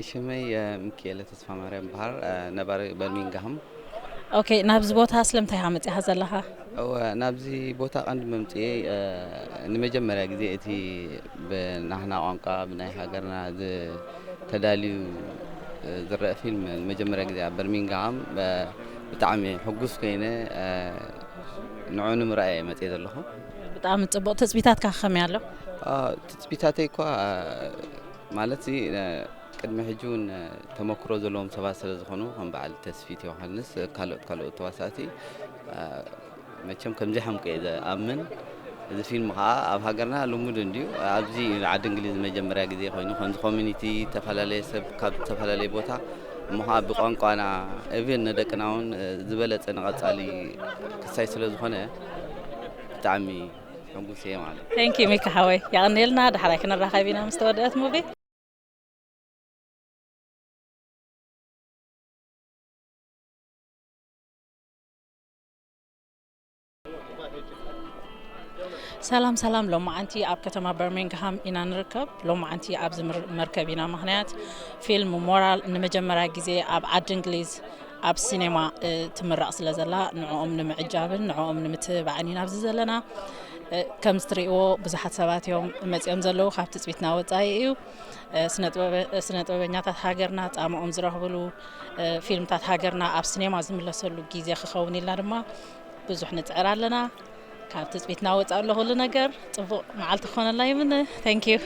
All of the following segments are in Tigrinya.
ሽመይ ሚኪኤለ ተስፋ ማርያም በሃር፣ ነባሪ በርሚንግሃም። ኦኬ፣ ናብዚ ቦታ ስለምንታይ ኢኻ መጺኻ ዘለኻ? እወ፣ ናብዚ ቦታ ቀንዲ መምፅኤ፣ ንመጀመርያ ግዜ እቲ ብናህና ቋንቋ ብናይ ሃገርና ተዳልዩ ዝረአ ፊልም ንመጀመርያ ግዜ ኣብ በርሚንግሃም፣ ብጣዕሚ ሕጉስ ኮይነ፣ ንዑ ንምርኣይ እየ መፅኤ ዘለኹ። ብጣዕሚ ጽቡቕ። ትጽቢታትካ ከመይ ኣሎ? ትፅቢታተይ እኳ ማለት ቅድሚ ሕጂ እውን ተመክሮ ዘለዎም ሰባት ስለ ዝኾኑ ከም በዓል ተስፊት ዮሃንስ፣ ካልኦት ካልኦት ተዋሳእቲ፣ መቸም ከምዚ ሓምቀ እየ ዝኣምን። እዚ ፊልም ከዓ ኣብ ሃገርና ልሙድ እንድዩ። ኣብዚ ዓዲ እንግሊዝ መጀመርያ ግዜ ኮይኑ ከምዚ ኮሚኒቲ ዝተፈላለየ ሰብ ካብ ዝተፈላለየ ቦታ እሞ ከዓ ብቋንቋና እብን ንደቅና እውን ዝበለፀ ንቐፃሊ ክሳይ ስለ ዝኾነ ብጣዕሚ ሕጉስ እየ ማለት እዩ። ቴንኪ ሚካ ሓወይ፣ ያቕኔልና። ዳሕራይ ክንራኸብ ኢና ምስ ተወደአት ሙቪ። ሰላም ሰላም፣ ሎማዓንቲ ኣብ ከተማ በርሚንግሃም ኢና ንርከብ። ሎማዓንቲ ኣብዚ መርከብ ኢና፣ ምኽንያት ፊልም ሞራል ንመጀመርያ ግዜ ኣብ ዓዲ እንግሊዝ ኣብ ሲኔማ ትምረቕ ስለ ዘላ፣ ንዕኦም ንምዕጃብን ንዕኦም ንምትብባዕን ኢና ኣብዚ ዘለና። ከም እትርእይዎ ብዙሓት ሰባት እዮም መጺኦም ዘለዉ፣ ካብ ትጽቢትና ወጻኢ እዩ። ስነ ጥበበኛታት ሃገርና ጻምኦም ዝረኽብሉ፣ ፊልምታት ሃገርና ኣብ ሲኔማ ዝምለሰሉ ግዜ ክኸውን ኢልና ድማ ብዙሕ ንጽዕር ኣለና። ካብ ትጽቢትና ወጻኢ ኣሎ ኩሉ ነገር። ጽቡቕ መዓልቲ ክኾነልና ይምነ። Thank you።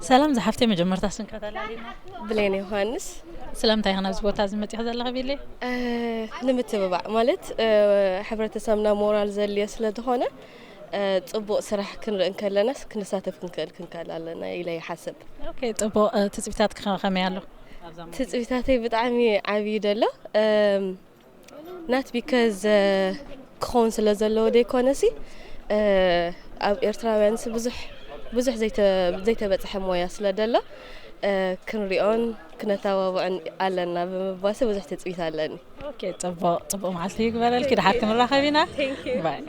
ሰላም ዝሓፍተይ፣ መጀመርታ ስምካ ተላሊና። ብሌን ዮሃንስ። ስለምንታይ ኢኻ ናብዚ ቦታ እዚ መፂኻ ዘለኻ ቢለይ? ንምትብባዕ ማለት ሕብረተሰብና ሞራል ዘድልዮ ስለ ዝኾነ፣ ጽቡቕ ስራሕ ክንርኢ እንከለናስ ክንሳተፍ ክንክእል ክንክእል ኣለና ኢለ ይሓስብ። ኦኬ፣ ጽቡቕ። ትጽቢታትኪ ከመይ ኣሎ? ትጽቢታተይ ብጣዕሚ ዓብዩ ደሎ። Not because ክኸውን ስለ ዘለዎ ደይኮነሲ፣ ኣብ ኤርትራውያንሲ ብዙሕ ብዙሕ ዘይተበፅሐ ሞያ ስለ ደሎ፣ ክንሪኦን ክነተባብዖን ኣለና ብምባሲ ብዙሕ ትፅቢት ኣለኒ። ኦኬ፣ ፅቡቕ ፅቡቕ መዓልቲ ይግበረልኪ። ድሓር ክንራኸብ ኢና። ባይ።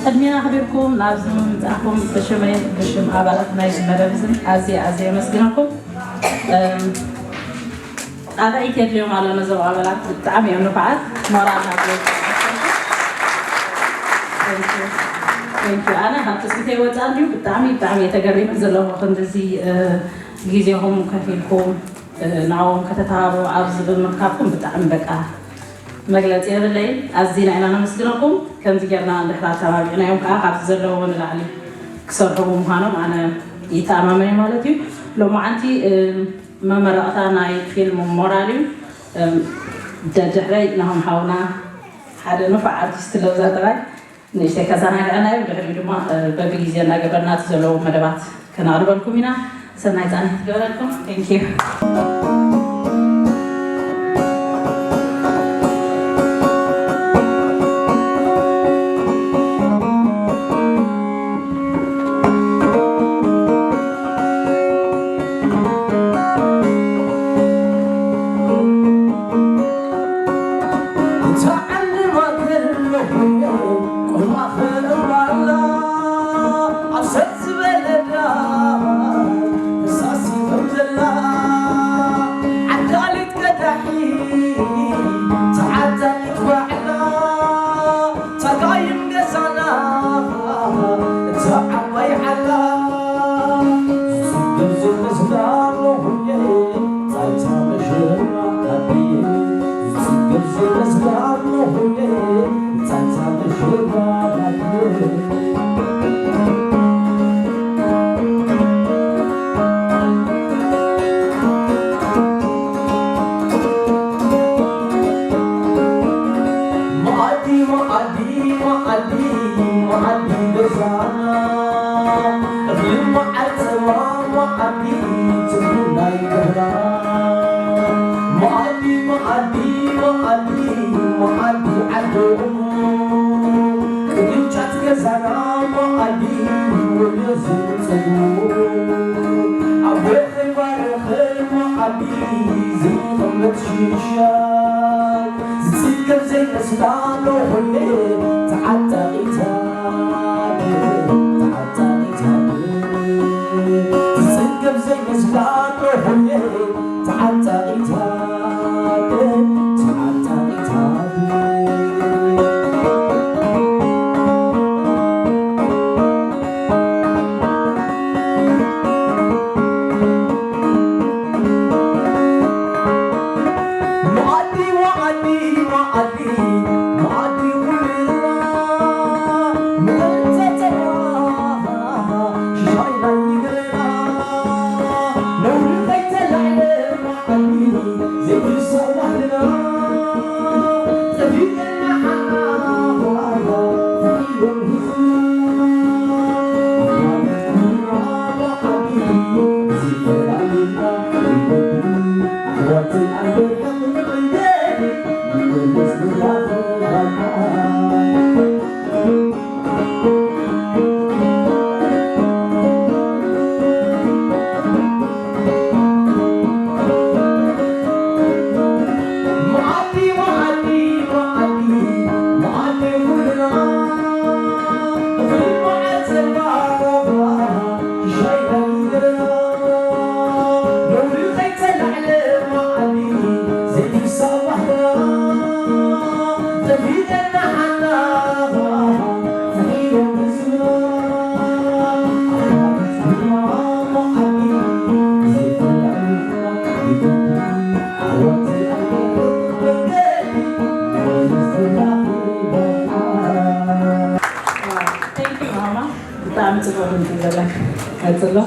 ቅድሚና ኣኽቢርኩም ናብዚ ምምፃእኩም ብሽመይን ብሽም ኣባላት ናይዚ መደብ እዝን ኣዝየ ኣዝየ የመስግነኩም። ኣርኢት የድልዮም ኣሎ ነዞም ኣባላት፣ ብጣዕሚ እዮም ንፉዓት። ሞራል ሃብዎም። ኣነ ካብ ትፅቢተይ ወፃ እንዲሁ ብጣዕሚ ብጣዕሚ እየ ተገሪመ ዘለኹ። ክንድዚ ግዜኹም ከፊልኩም ንዕኦም ከተተባብዑ ኣብዚ ብምርካብኩም ብጣዕሚ በቃ መግለፂ የብለይን። ኣዚና ኢና ነመስግነኩም። ከምዚ ጌርና እንድሕር ኣተባቢዕናዮም ከዓ ካብዚ ዘለዎም ንላዕሊ ክሰርሑ ብምዃኖም ኣነ ይተኣማመን እየ ማለት እዩ። ሎማዓንቲ መመረቕታ ናይ ፊልም ሞራል እዩ። ደድሕረይ ናሆም ሓውና ሓደ ንፉዕ ኣርቲስት ለውዛ ጥራይ ንእሽተይ ከዘናግዐና እዩ። ድሕሪኡ ድማ በብግዜ እናገበርና እቲ ዘለዉ መደባት ከነቕርበልኩም ኢና። ሰናይ ፃንሒት ይግበረልኩም። Thank you። መኣዲ መኣዲ ገዛ እኽሊ መዓር ጸባ መኣዲ ትርጉም ናይ ክብራ መኣዲ መኣዲ መኣዲ መኣዲ ዓዶም ቅርጫት ገዛና መኣዲ ወደ ዝጸጉ ኣቦ ባረኸ መኣዲ ዘይኸመት ሽሻይ ዝጽገብ ዘይመስላ ሎኾየ ተዓጣቒታ ተዓጣቒታ ዝጽገብ ዘይመስላ ሎኾየ ተዓጣቒታ ተዓጣቒታ ብጣዕሚ ፅቡቅ ድምፂ ዘለካ ቀፅሎ።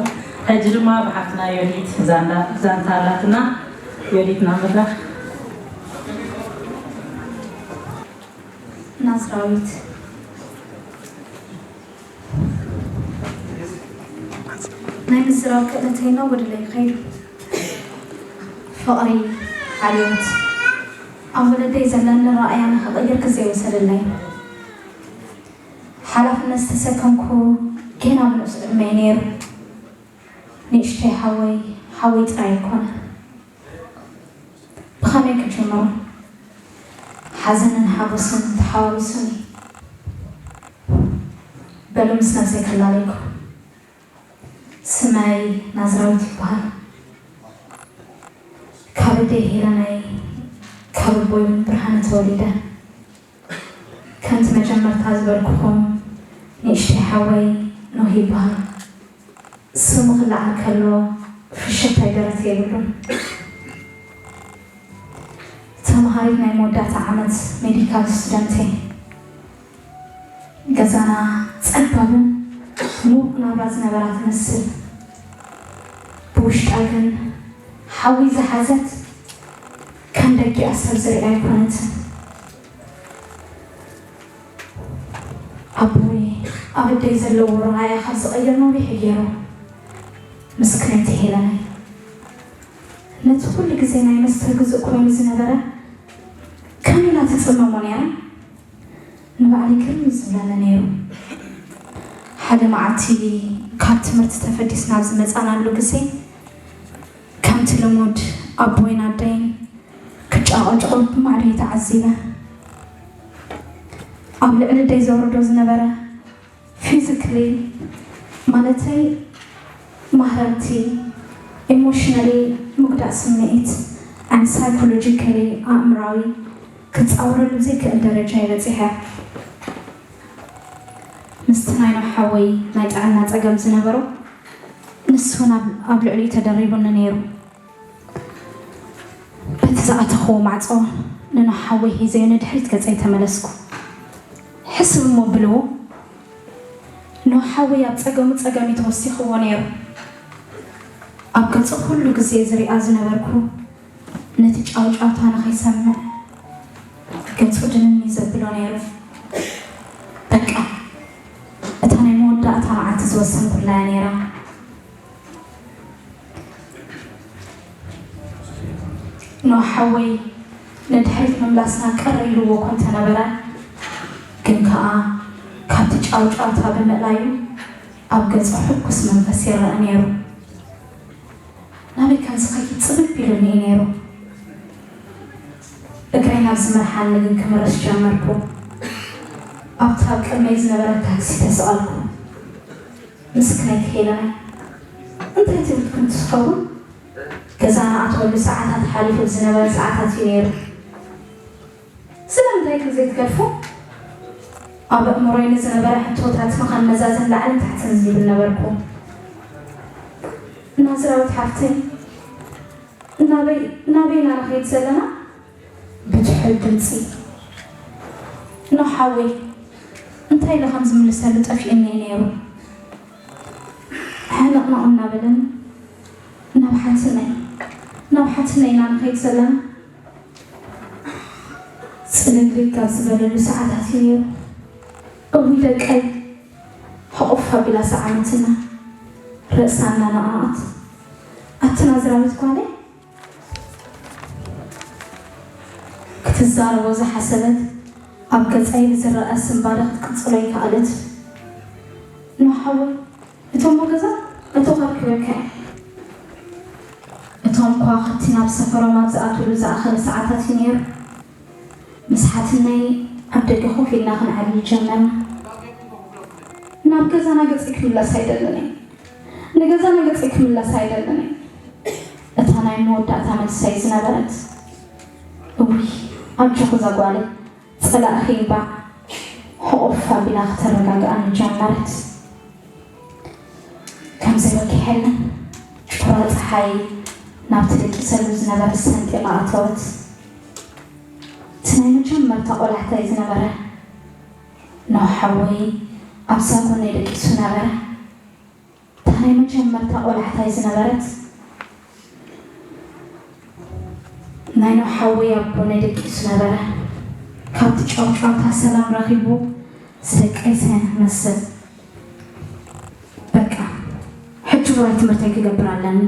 ሕጂ ድማ ብሓፍትና ዮዲት ዛንታ ኣላትና። ዮዲት ናብ መድረክ። ናዝራዊት ናይ ምዝራብ ክእለተይ እናጎደለ እዩ ከይዱ። ፍቕሪ፣ ሓልዮት፣ ኣብ ወለደይ ዘለኒ ረኣያ ንኽቕይር ግዜ ወሰደለይ። ሓላፍነት ዝተሰከምኩ ጌና ብንእስ ዕድመይ ነይሩ። ንእሽተይ ሓወይ ሓወይ ጥራይ ኣይኮነን። ብኸመይ ክጅምሮ? ሓዘንን ሓጎስን ተሓዋዊሱኒ። በሉ ምስ ነብሰይ ክላለይኩ። ስመይ ናዝራዊት ይበሃል። ካብ ኣደይ ሄለናይ ካብ ኣቦይ እውን ብርሃነ ተወሊደ። ከምቲ መጀመርታ ዝበልኩኹም ንእሽተይ ሓወይ ኖህ ይበሃል። ስሙ ክለዓል ከሎ ፍሽኽታይ ደረት የብሉን። ተምሃሪት ናይ መወዳእታ ዓመት ሜዲካል ስቱደንት እየ። ገዛና ጸባብን ምዉቕ ናብራ ዝነበራ ትመስል። ብውሽጣ ግን ሓዊ ዝሓዘት ከም ደጊኣ ሰብ ዝርኣ ኣይኮነትን። ኣቦይ ኣብ ኣደይ ዘለዎ ረኣያ ካብ ዝቐይር ነዊሑ ገይሩ። ምስክነይቲ ሄለናይ ነቲ ኩሉ ግዜ ናይ መስተ ግዙእ ኮይኑ ዝነበረ ከመይ ኢላ ትጽመሞ ነይራ? ንባዕለይ ግርም ዝብለኒ ነይሩ። ሓደ መዓልቲ ካብ ትምህርቲ ተፈዲስና ኣብ ዝመጻናሉ ግዜ ከምቲ ልሙድ ኣቦይን ኣደይን ክጫቐጭቑ ብማዕዶ ተዓዚበ። ኣብ ልዕሊ ኣደይ ዘውርዶ ዝነበረ ፊዚክሊ ማለተይ ማህረምቲ ኢሞሽናሊ ምጉዳእ ስምዒት and ሳይኮሎጂካሊ ኣእምራዊ ክጻወረሉ ዘይክእል ደረጃ እየ በጺሐ። ምስቲ ናይ ኖህ ሓወይ ናይ ጥዕና ጸገም ዝነበሮ ንሱ እውን ኣብ ልዕሊኡ ተደሪቡኒ ነይሩ። በቲ ዝኣተኽዎ ማዕጾ ንኖህ ሓወይ ሒዘዮ ንድሕሪት ገጸይ ተመለስኩ። ሕስብ እሞ ብልዎ ኖህ ሓወይ ኣብ ጸገሙ ጸገም እዩ ተወሲኽዎ ነይሩ። ኣብ ገጹ ኩሉ ግዜ ዝሪኣ ዝነበርኩ ነቲ ጫውጫውታ ንኸይሰምዕ ገጹ ድንን እዩ ዘብሎ ነይሩ። እታ መዓልቲ ዝወሰንኩላ እያ ነይራ። ኖህ ሓወይ ንድሕሪት ምምላስና ቅር ኢልዎ እኳ እንተነበረ፣ ግን ከኣ ካብቲ ጫውጫውታ ብምእላዩ ኣብ ገጹ ሕጉስ መንፈስ ይረኣ ነይሩ። ናበይ ከም ዝኸይድ ጽብብ ኢሉኒ እዩ ነይሩ። እግረይ ናብ ዝመርሓኒ ግን ክምርሽ ጀመርኩ። ኣብታ ኣብ ቅድመይ ዝነበረት ታክሲ ተሰቐልኩ። ምስክነይቲ ሄለናይ፣ እንታይ ትብል ትኸውን? ገዛ ንኣትወሉ ሰዓታት ሓሊፉ ዝነበረ ሰዓታት እዩ ነይሩ። ስለምንታይ ግን ዘይትገድፎ? ኣብ ኣእምሮይ ንዝነበረ ሕቶታት መኻን መዛዘን ላዕልን ታሕትን ዝብል ነበርኩ። ናዝራዊት ሓፍተይ፣ ናበይ ናበይ ኢና ንኸይድ ዘለና? ብትሑት ድምፂ፣ ኖህ ሓወይ፣ እንታይ ኢለ ከም ዝምልሰሉ ጠፊኡኒ እዩ ነይሩ። ሕንቕንቕ እናበለኒ፣ ናብ ሓትነይ ናብ ሓትነይ ኢና ንኸይድ ዘለና። ጽልግልግ ኣብ ዝበለሉ ሰዓታት እዩ ነይሩ። እውይ ደቀይ፣ ሕቑፍ ኣቢላ ሰዓመትና፣ ርእሳ እናነቕነቐት፣ ኣቲ ናዝራዊት ጓለይ፣ ክትዛረቦ ዝሓሰበት ኣብ ገጸይ ብዝረኣ ስንባደ ክትቅጽሎ ኣይከኣለት። ኖህ ሓወይ፣ እቶም ገዛ እቶ ከርክበካ እየ። እቶም ከዋኽብቲ ናብ ሰፈሮም ኣብ ዝኣትውሉ ዝኣኸለ ሰዓታት እዩ ነይሩ። ምስ ሓትነይ ኣብ ደገ ኮፍ ኢልና ክንዓልል ጀመርና። ናብ ገዛና ገጸይ ክምለስ ኣይደልን እየ። ንገዛና ገጸይ ክምለስ ኣይደልን እየ። እታ ናይ መወዳእታ መልሰይ ዝነበረት፣ እውይ ኣጆኺ እዛ ጓለይ፣ ጸላእኺ እምባ፣ ሕቑፍ ኣቢላ ከተረጋግኣኒ ጀመረት። ከም ዘይወኪሐኒ ጩራ ጸሓይ ናብቲ ደቂሰሉ ዝነበረ ሰንጢቓ ኣተወት። እቲ ናይ መጀመርታ ቆላሕታይ ዝነበረ ኖህ ሓወይ ኣብዛ ጎነይ ደቂሱ ነበረ። እታ ናይ መጀመርታ ቆላሕታይ ዝነበረት ናይ ኖህ ሓወይ ኣብ ጎነይ ደቂሱ ነበረ። ካብቲ ጫውጫውታ ሰላም ረኺቡ ዝደቀሰ መስል። በቃ ሕጂ ውራይ ትምህርተይ ክገብር ኣለኒ።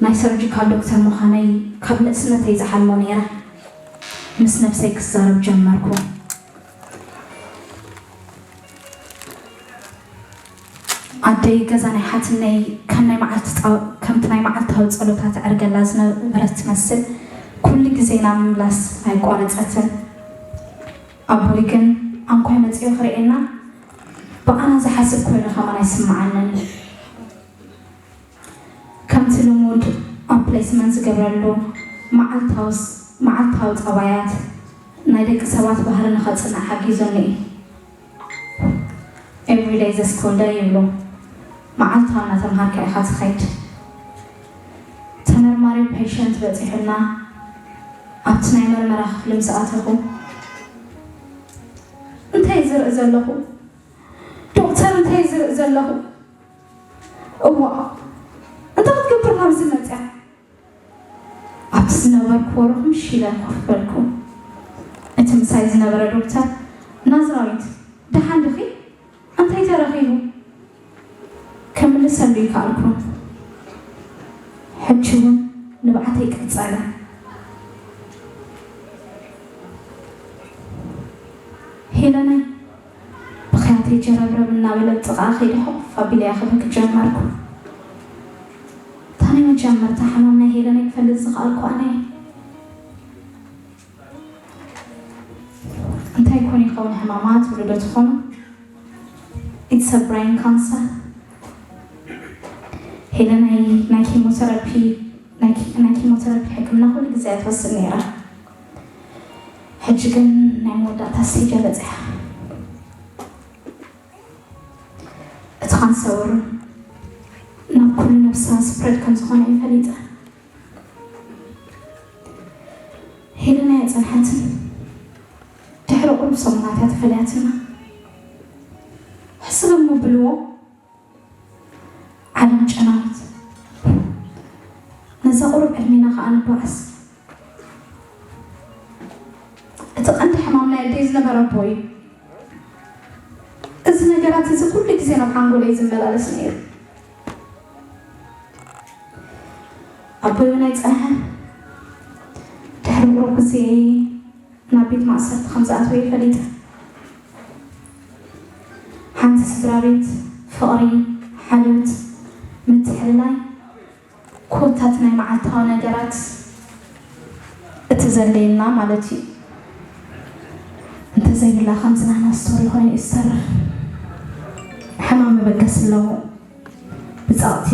ናይ ሰርጂካል ዶክተር ምዃነይ ካብ ንእስነተይ ዝሓልሞ ነይረ። ምስ ነብሰይ ክዛረብ ጀመርኩ። ኣደይ ገዛ ናይ ሓትነይ ከም ናይ መዓልቲ ጸ-፣ ከምቲ ናይ መዓልታዊ ጸሎታ ትዕርገላ ዝነበረት ትመስል፣ ኩሉ ግዜ ናብ ምምላስ ኣየቋረጸትን። ኣቦይ ግን ኣንኳይ መጺኡ ክርእየና ብኣና ዝሓስብ ኮይኑ ከማን ኣይስምዓንን። ከምቲ ልሙድ ኣብ ፕሌስመንት ዝገብረሉ መዓልታዊ ስ-፣ መዓልታዊ ጸባያት ናይ ደቂ ሰባት ባህሪ ንኸጽንዕ ሓጊዙኒ እዩ። Every day is a school day ይብሉ። መዓልታዊ እናተምሃርካ ኢኻ ትኸይድ። ተመርማሪ ፔሸንት በጺሑና ኣብቲ ናይ መርመራ ክፍሊ ምስ ኣተኹ፣ እንታይ ዝርኢ ዘለኹ? ዶክተር እንታይ ዝርኢ ዘለኹ? እዋ፣ እንታይ ክትገብር ናብዚ መጽያ? ኣብቲ ዝነበርኩዎ ርኹም ሺለ ኮፍ በልኩ። እቲ ምሳይ ዝነበረ ዶክተር፣ ናዝራዊት፣ ደሓን ዲኺ? እንታይ ተረኺቡ? ከምልሰሉ ይከኣልኩ። ሕጂ እውን ንብዓተይ ቀጸለ። ሄለነይ፣ ብኽያተይ ጀረብረብ እናበለ ኣብ ጥቓኣ ከይደ ሕቑፍ ኣቢለያ ክበኪ ጀመርኩ። እታ ናይ መጀመርታ ሕማም ናይ ሄለነይ ክፈልጥ ዝኸኣልኩ ኣነ እየ። እንታይ ኮን ይኸውን ሕማማ ትብሉ ዶ ትኾኑ? It's a brain cancer። ሄለነይ ናይ ኪሞተራፒ፣ ናይ ኪ-፣ ናይ ኪሞተራፒ ሕክምና ኩሉ ግዜ እያ ትወስድ ነይራ። ሕጂ ግን ናይ መወዳእታ ስቴጅ እያ በጺሓ። እቲ ካንሰር ናብ ኩሉ ነብሳ ስፕረድ ከም ዝኾነ እየ ፈሊጠ። ሄለና እያ ጸንሓትን ድሕሪ ቁሩብ ሰሙናት እያ ተፈልያትና። ሕስብ እሞ ብልዎ ዓለም ጨናዊት። ነዛ ቁሩብ ዕድሜና ከኣ ንበኣስ። እቲ ቀንዲ ሕማም ናይ ኣደይ ዝነበረ ኣቦ እዩ። እዚ ነገራት እዚ ኩሉ ግዜ ናብ ሓንጎለይ ዝመላለስ ነይሩ። ኣቦይ እውን ኣይጸንሐን። ድሕሪ ቁሩብ ግዜ ናብ ቤት ማእሰርቲ ከም ዝኣተወ ፈሊጠ። ሓንቲ ስድራ ቤት፣ ፍቕሪ፣ ሓልዮት፣ ምትሕልላይ፣ ኮታት ናይ መዓልታዊ ነገራት እቲ ዘድልየና ማለት እዩ። እንተዘይብላ ከምዚ ናና ስቶሪ ኮይኑ እዩ ዝሰርሕ። ሕማም መበገሲ ኣለዎ። ብጸቕቲ፣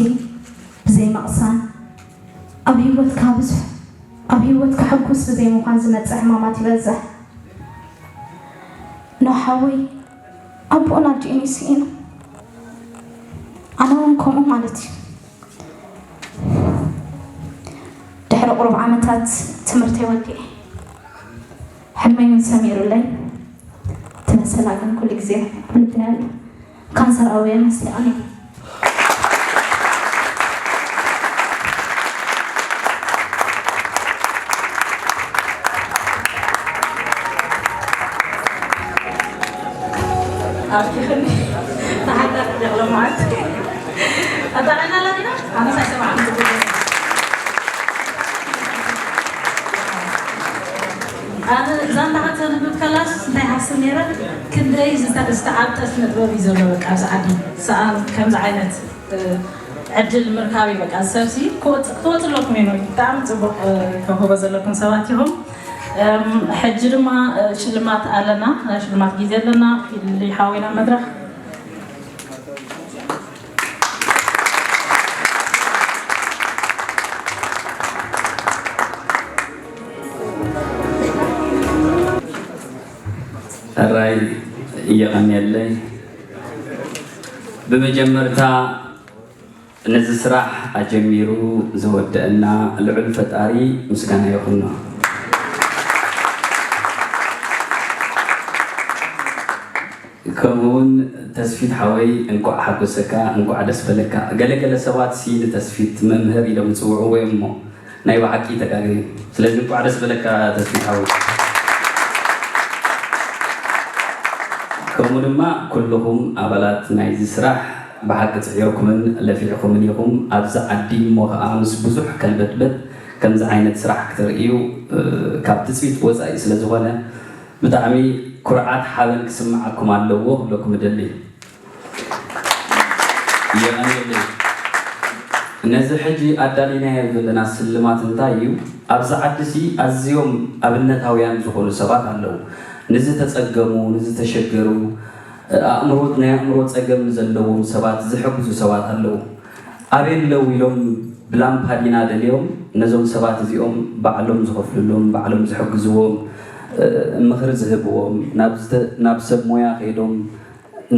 ብዘይ ምቕሳን፣ ኣብ ህይወትካ ብዙሕ፣ ኣብ ህይወትካ ሕጉስ ብዘይ ምዃን ዝመጽእ ሕማማት ይበዝሕ። ኖህ ሓወይ ኣቦኡን ኣዲኡን እዩ ስኢኑ። ኣነ እውን ከምኡ ማለት እዩ። ድሕሪ ቁሩብ ዓመታት ትምህርተይ ወዲኤ ሕልመይ እውን ሰሚሩለይ። እቲ መሰላ ግን ኩሉ ግዜ ኣብ ልብና ኣሎ። ካንሰር ኣውያን ኣስሊቓኒ። ኣብኪኽኒ ተሓታቲ ደቕለ መዓልቲ ኣጣዕና ኣለና። ኣነ ሳይሰማዕኩ። ኣነ እዛ እንዳኸተንብብ ከላስ እንታይ ሓስብ ነይረ፣ ክንደይ ዝተ-፣ ዝተዓብጠ ስነ ጥበብ እዩ ዘሎ። በቃ ኣብዚ ዓዲ ሰኣን ከምዚ ዓይነት፣ እ፣ ዕድል ምርካብ እዩ። በቃ ሰብሲ ክወጽ-፣ ክትወጽ ኣለኩም እዩ። ብጣዕሚ ጽቡቕ፣ እ፣ ከውህቦ ዘለኩም ሰባት ኢኹም። እም፣ ሕጂ ድማ፣ እ፣ ሽልማት ኣለና። ናይ ሽልማት ግዜ ኣለና። ፊሊ ሓወይ ናብ መድረኽ። ሕራይ እየቐንየለይ። ብመጀመርታ ነዚ ስራሕ ኣጀሚሩ ዘወደአና ልዑል ፈጣሪ ምስጋና ይኹኖ። ከምኡውን ተስፊት ሓወይ እንቋዕ ሓጎሰካ፣ እንቋዕ ደስ በለካ። ገለገለ ሰባት ሲ ንተስፊት መምህር ኢሎም ይጽውዕዎ እዮም እሞ ናይ ብሓቂ ተጋግዮም። ስለዚ እንቋዕ ደስ በለካ ተስፊት ሓወይ። ከምኡ ድማ ኩልኹም ኣባላት ናይዚ ስራሕ ብሓቂ ጽዒርኩምን ለፊዕኩምን ኢኹም። ኣብዚ ዓዲ እሞ ኸኣ ምስ ብዙሕ ከልበትበት ከምዚ ዓይነት ስራሕ ክትርእዩ፣ እ፣ ካብ ትጽቢት ወጻኢ ስለ ዝኾነ ብጣዕሚ ኩርዓት ሓበን ክስምዓኩም ኣለዎ ክብለኩም እደሊ። የቐንየለይ። ነዚ ሕጂ ኣዳሊናዮ ዘለና ስልማት እንታይ እዩ? ኣብዚ ዓዲሲ ኣዝዮም ኣብነታውያን ዝኾኑ ሰባት ኣለዉ። ንዝተጸገሙ፣ ንዝተሸገሩ፣ ኣእምሮ፣ ናይ ኣእምሮ ጸገም ዘለዎም ሰባት ዝሕግዙ ሰባት ኣለዉ። ኣበይ ኣለዉ ኢሎም ብላምፓዲና ደልዮም ነዞም ሰባት እዚኦም ባዕሎም ዝኸፍልሎም፣ ባዕሎም ዝሕግዝዎም፣ እ፣ ምኽሪ ዝህብዎም፣ ናብ ዝተ-፣ ናብ ሰብ ሞያ ከይዶም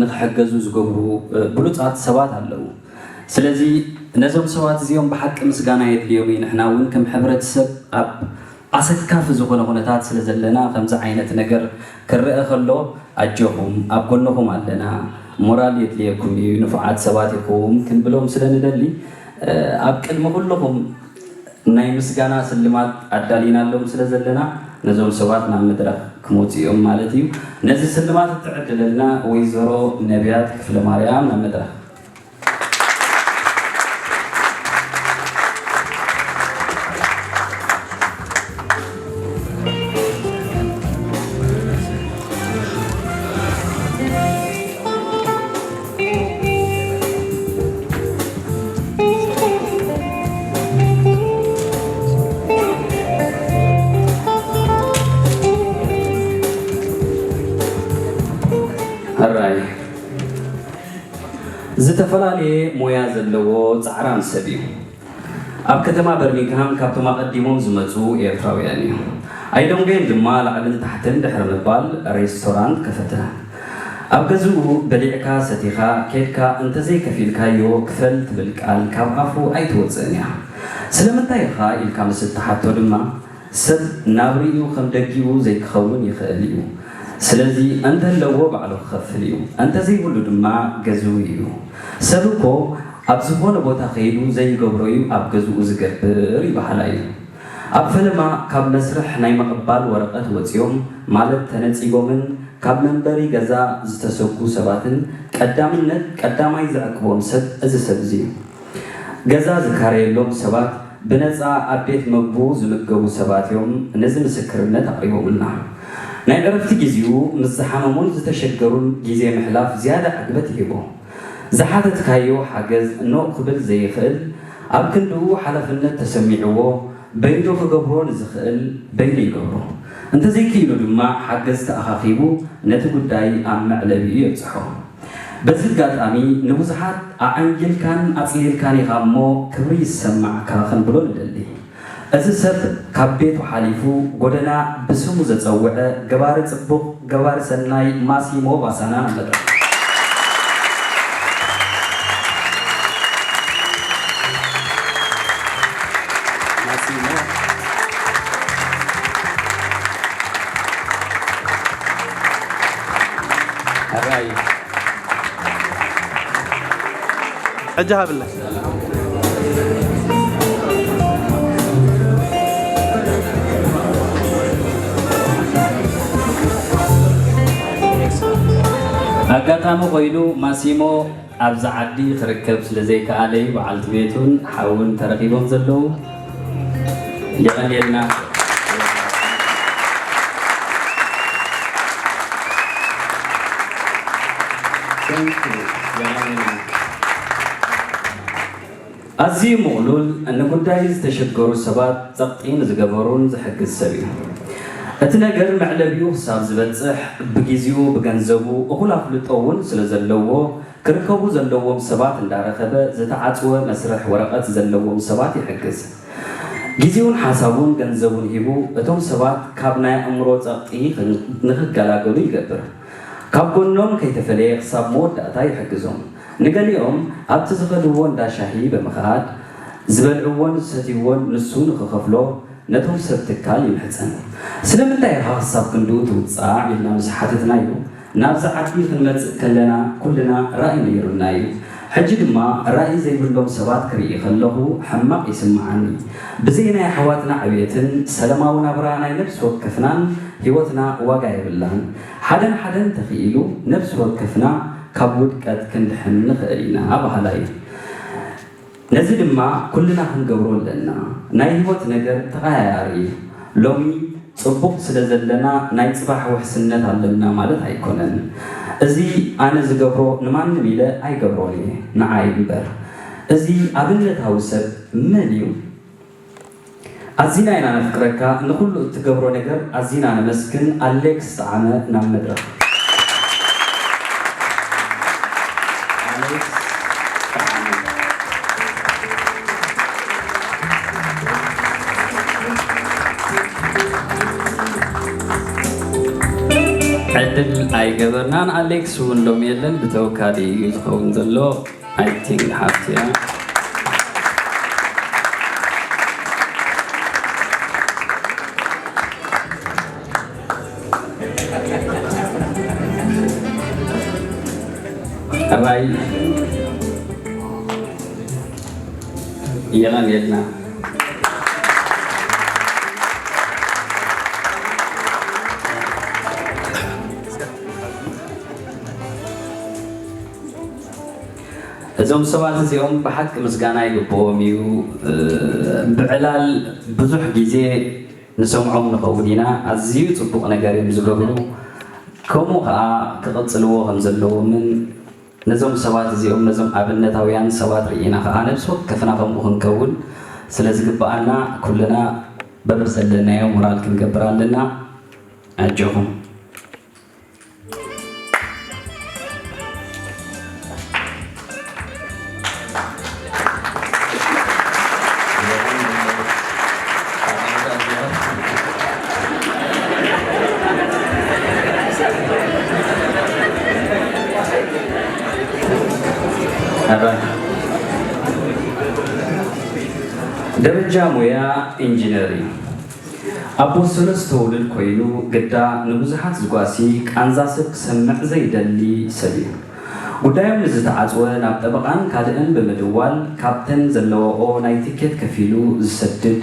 ንኽሕገዙ ዝገብሩ፣ እ፣ ብሉጻት ሰባት ኣለዉ። ስለዚ ነዞም ሰባት እዚኦም ብሓቂ ምስጋና የድልዮም እዩ። ንሕና እውን ከም ሕብረተሰብ ኣብ ኣሰካፊ ዝኾነ ኩነታት ስለ ዘለና ከምዚ ዓይነት ነገር ክረአ ከሎ ኣጆኹም፣ ኣብ ጎንኹም ኣለና፣ ሞራል የድልየኩም እዩ፣ ንፉዓት ሰባት ኢኹም ክንብሎም ስለ ንደሊ፣ እ፣ ኣብ ቅድሚ ኩልኹም ናይ ምስጋና ስልማት ኣዳሊናሎም ስለ ዘለና ነዞም ሰባት ናብ መድረኽ ክመጹ እዮም ማለት እዩ። ነዚ ስልማት እትዕድለልና ወይዘሮ ነቢያት ክፍለ ማርያም ናብ መድረኽ። ሕራይ ዝተፈላለየ ሞያ ዘለዎ ጻዕራም ሰብ እዩ። ኣብ ከተማ በርሚንግሃም ካብቶም ኣቐዲሞም ዝመጹ ኤርትራውያን እዩ። ኣይደንጎየን ድማ ላዕልን ታሕትን ድሕሪ ምባል ሬስቶራንት ከፈተ። ኣብ ገዝኡ በሊዕካ ሰቲኻ ኬድካ እንተዘይከፊልካዮ ክፈል ትብል ቃል ካብ ኣፉ ኣይትወጽእን እያ። ስለምንታይ ኢኻ ኢልካ ምስ እትሓቶ ድማ ሰብ ናብርኡ ከም ደጊኡ ዘይክኸውን ይኽእል እዩ። ስለዚ እንተለዎ ባዕሉ ክኸፍል እዩ፣ እንተዘይብሉ ድማ ገዝኡ እዩ። ሰብ እኮ ኣብ ዝኾነ ቦታ ከይዱ ዘይገብሮ እዩ ኣብ ገዝኡ ዝገብር ይበሃል እዩ። ኣብ ፈለማ ካብ መስርሕ ናይ ምቕባል ወረቐት ወጺኦም፣ ማለት ተነጺጎምን ካብ መንበሪ ገዛ ዝተሰጉ ሰባትን ቀዳምነት ቀዳማይ ዝዕቅቦም ሰብ እዚ ሰብ እዚ እዩ። ገዛ ዝካረየሎም ሰባት ብነጻ ኣብ ቤት መግቡ ዝምገቡ ሰባት እዮም ነዚ ምስክርነት ኣቕሪቦምልና። ናይ ዕረፍቲ ግዜኡ ምስ ዝሓመሙን ዝተሸገሩን ግዜ ምሕላፍ ዝያዳ ዕግበት ይህቦ። ዝሓተትካዮ ሓገዝ ኖእ ክብል ዘይኽእል፣ ኣብ ክንድኡ ሓላፍነት ተሰሚዕዎ በይኑ ክገብሮ ንዝኽእል በይኑ ይገብሮ። እንተዘይክኢሉ ድማ ሓገዝ ተኣኻኺቡ ነቲ ጉዳይ ኣብ መዕለቢኡ የብጽሖ። በዚ ኣጋጣሚ ንብዙሓት ኣዐንጊልካን ኣጽሊልካን ኢኻ እሞ ክብሪ ይሰማዕካ ክንብሎ ንደሊ። እዚ ሰብ ካብ ቤቱ ሓሊፉ ጎደና ብስሙ ዘጸውዐ ገባሪ ጽቡቕ ገባሪ ሰናይ ማሲሞ ባሳና ናብ መድረኽ። ማሲሞ። ሕራይ። ሕጂ ሃብለይ። ኣጋጣሚ ኮይኑ ማሲሞ ኣብዚ ዓዲ ክርከብ ስለ ዘይከኣለ እዩ በዓልቲ ቤቱን ሓውን ተረኺቦም ዘለዉ። የቐንየልና። Thank you። የቐንየልና። ኣዝዩ ምቕሉል፣ ንጉዳይ ዝተሸገሩ ሰባት ጸቕጢ ንዝገበሩን ዝሕግዝ ሰብ እዩ። እቲ ነገር መዕለቢኡ ክሳብ ዝበጽሕ ብግዜኡ ብገንዘቡ እኹል ኣፍልጦ እውን ስለ ዘለዎ ክርከቡ ዘለዎም ሰባት እንዳረኸበ ዝተዓጽወ መስርሕ ወረቐት ዘለዎም ሰባት ይሕግዝ። ግዜኡን ሓሳቡን ገንዘቡን ሂቡ እቶም ሰባት ካብ ናይ ኣእምሮ ጸቕጢ ንኽገላገሉ ይገብር። ካብ ጎኖም ከይተፈለየ ክሳብ መወዳእታ ይሕግዞም። ንገሊኦም ኣብቲ ዝኸድዎ እንዳ ሻሂ ብምኻድ ዝበልዕዎን ዝሰትይዎን ንሱ ንኽኸፍሎ ነቶም ሰብ ትካል ይምሕጸን። ስለምንታይ ኢኻ ክሳብ ክንድኡ ትውጻዕ? ኢልና ምስ ሓተትናዮ፣ ናብዚ ዓዲ ክንመጽእ ከለና ኩልና ራእይ ነይሩና እዩ። ሕጂ ድማ ራእይ ዘይብሎም ሰባት ክርኢ ከለኹ ሕማቕ ይስምዓኒ። ብዘይ ናይ ኣሕዋትና ዕብየትን ሰላማዊ ናብራ ናይ ነፍሲ ወከፍናን ህይወትና ዋጋ የብላን። ሓደን ሓደን ተኽኢሉ ነፍሲ ወከፍና ካብ ውድቀት ክንድሕን ንኽእል ኢና በሃላይ እየ። ነዚ ድማ ኩልና ክንገብሮ ኣለና። ናይ ህይወት ነገር ተቐያያሪ እዩ። ሎሚ ጽቡቕ ስለ ዘለና ናይ ጽባሕ ውሕስነት ኣለና ማለት ኣይኮነን። እዚ ኣነ ዝገብሮ ንማንም ኢለ ኣይገብሮን እየ፣ ንዓይ እምበር። እዚ ኣብነታዊ ሰብ መን እዩ? ኣዚና ኢና ነፍቅረካ፣ ንኹሉ እትገብሮ ነገር ኣዚና ነመስግን። ኣሌክስ ጠዓመ ናብ መድረኽ። ኣሌክስ ጠዓመ። ዕድል ኣይገበርናን። ኣሌክስ እውን ሎም የለን፣ ብተወካሊ እዩ ዝኸውን ዘሎ። I think ሃብቲ እያ። ሕራይ የቐንየልና። እዞም ሰባት እዚኦም ብሓቂ ምስጋና ይግብኦም እዩ። እ፣ ብዕላል ብዙሕ ግዜ ንሰምዖም ንኸውን ኢና። ኣዝዩ ጽቡቕ ነገር እዮም ዝገብሩ። ከምኡ ኸኣ ክቕጽልዎ ከም ዘለዎምን ነዞም ሰባት እዚኦም፣ ነዞም ኣብነታውያን ሰባት ርኢና ኸኣ ነብሲ ወከፍና ከምኡ ክንከውን ስለ ዝግብኣና፣ ኩልና በብዘለናዮ ሞራል ክንገብር ኣለና። ኣጆኹም። ደረጃ ሞያ ኢንጂነር እዩ። ኣቦ ሰለስተ ውሉድ ኮይኑ፣ ግዳ ንብዙሓት ዝጓሲ፣ ቃንዛ ሰብ ክሰምዕ ዘይደሊ ሰብ እዩ። ጉዳዮም ንዝተዓጽወ ናብ ጠበቓን ካልእን ብምድዋል፣ ካብተን ዘለዋኦ ናይ ቲኬት ከፊሉ ዝሰድድ፣